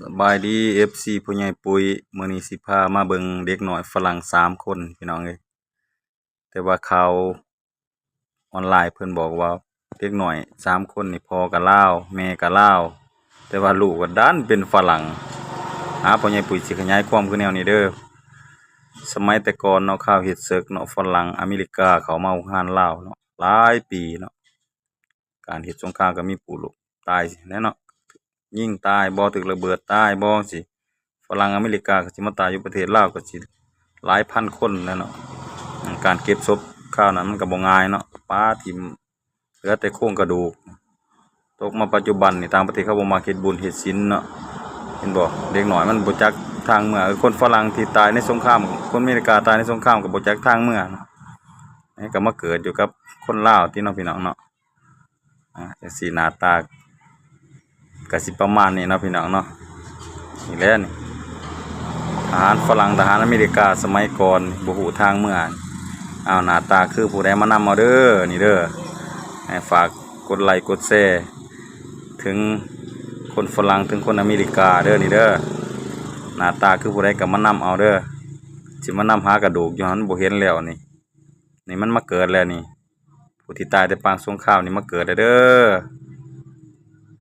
ສະບາຍດີ ເອັຟຊີ ພໍ່ໃຫຍ່ປຸ້ຍ, ມື້ນີ້ຊິພາມາເບິ່ງເດັກນ້ອຍຝຣັ່ງສາມຄົນ ພີ່ນ້ອງເອີຍ. ແຕ່ວ່າຂ່າວອອນລາຍເພິ່ນບອກວ່າເດັກນ້ອຍສາມຄົນນີ້ ພໍ່ກໍລາວ ແມ່ກໍລາວ ແຕ່ວ່າລູກກໍດັນເປັນຝຣັ່ງ. ຫາພໍ່ໃຫຍ່ປຸ້ຍຊິຂະຫຍາຍຄວາມຄືແນວນີ້ເດີ້. ສະໄໝແຕ່ກ່ອນເນາະ ຄາວເຮັດເສິກເນາະ ຝຣັ່ງອາເມລິກາເຂົ້າມາຮຸກຮານລາວເນາະ ຫຼາຍປີເນາະ ການເຮັດສົງຄາມກໍມີຜູ້ຕາຍແຫຼະເນາະ ຍິງຕາຍບໍ່ ຖືກລະເບີດຕາຍບໍ່ ຈັ່ງຊີ້. ຝຣັ່ງອາເມລິກາກໍຊິມາຕາຍຢູ່ປະເທດລາວກໍຊິຫຼາຍພັນຄົນແຫຼະເນາະ. ການເກັບສົບຄາວນັ້ນມັນກໍບໍ່ງ່າຍເນາະ ປາຖິ້ມເຫຼືອແຕ່ໂຄງກະດູກ. ຕົກມາປັດຈຸບັນນີ້ ຕ່າງປະເທດເຂົາບໍ່ມັກເຮັດບຸນເຮັດສິນເນາະ ເຫັນບໍ່? ເດັກນ້ອຍມັນບໍ່ຈັກທາງເມືອ. ເອີ ຄົນຝຣັ່ງທີ່ຕາຍໃນສົງຄາມ ຄົນອາເມລິກາຕາຍໃນສົງຄາມກໍບໍ່ຈັກທາງເມືອເນາະ ກໍມາເກີດຢູ່ກັບຄົນລາວຕິເນາະ ພີ່ນ້ອງເນາະ. ອາ ຈັ່ງຊີ້ ໜ້າຕາກໍຊິປະມານນີ້ເນາະ ພີ່ນ້ອງເນາະ. ນີ້ແຫຼະນີ້ ທະຫານຝຣັ່ງ ທະຫານອາເມລິກາສະໄໝກ່ອນ ບໍ່ຮູ້ທາງເມືອ. ອ້າວ ໜ້າຕາຄືຜູ້ໃດ ມານຳເອົາເດີ້ ນີ້ເດີ້. ໃຫ້ຝາກກົດໄລກົດແຊເຖິງຄົນຝຣັ່ງ ເຖິງຄົນອາເມລິກາເດີ້ ນີ້ເດີ້. ໜ້າຕາຄືຜູ້ໃດກໍມານຳເອົາເດີ້ ຊິມານຳຫາກະດູກຢູ່ຫັ້ນ ບໍ່ເຫັນແລ້ວນີ້. ນີ້ມັນມາເກີດແລ້ວນີ້ ຜູ້ທີ່ຕາຍແຕ່ປາງສົງຄາມນີ້ມາເກີດແລ້ວເດີ້.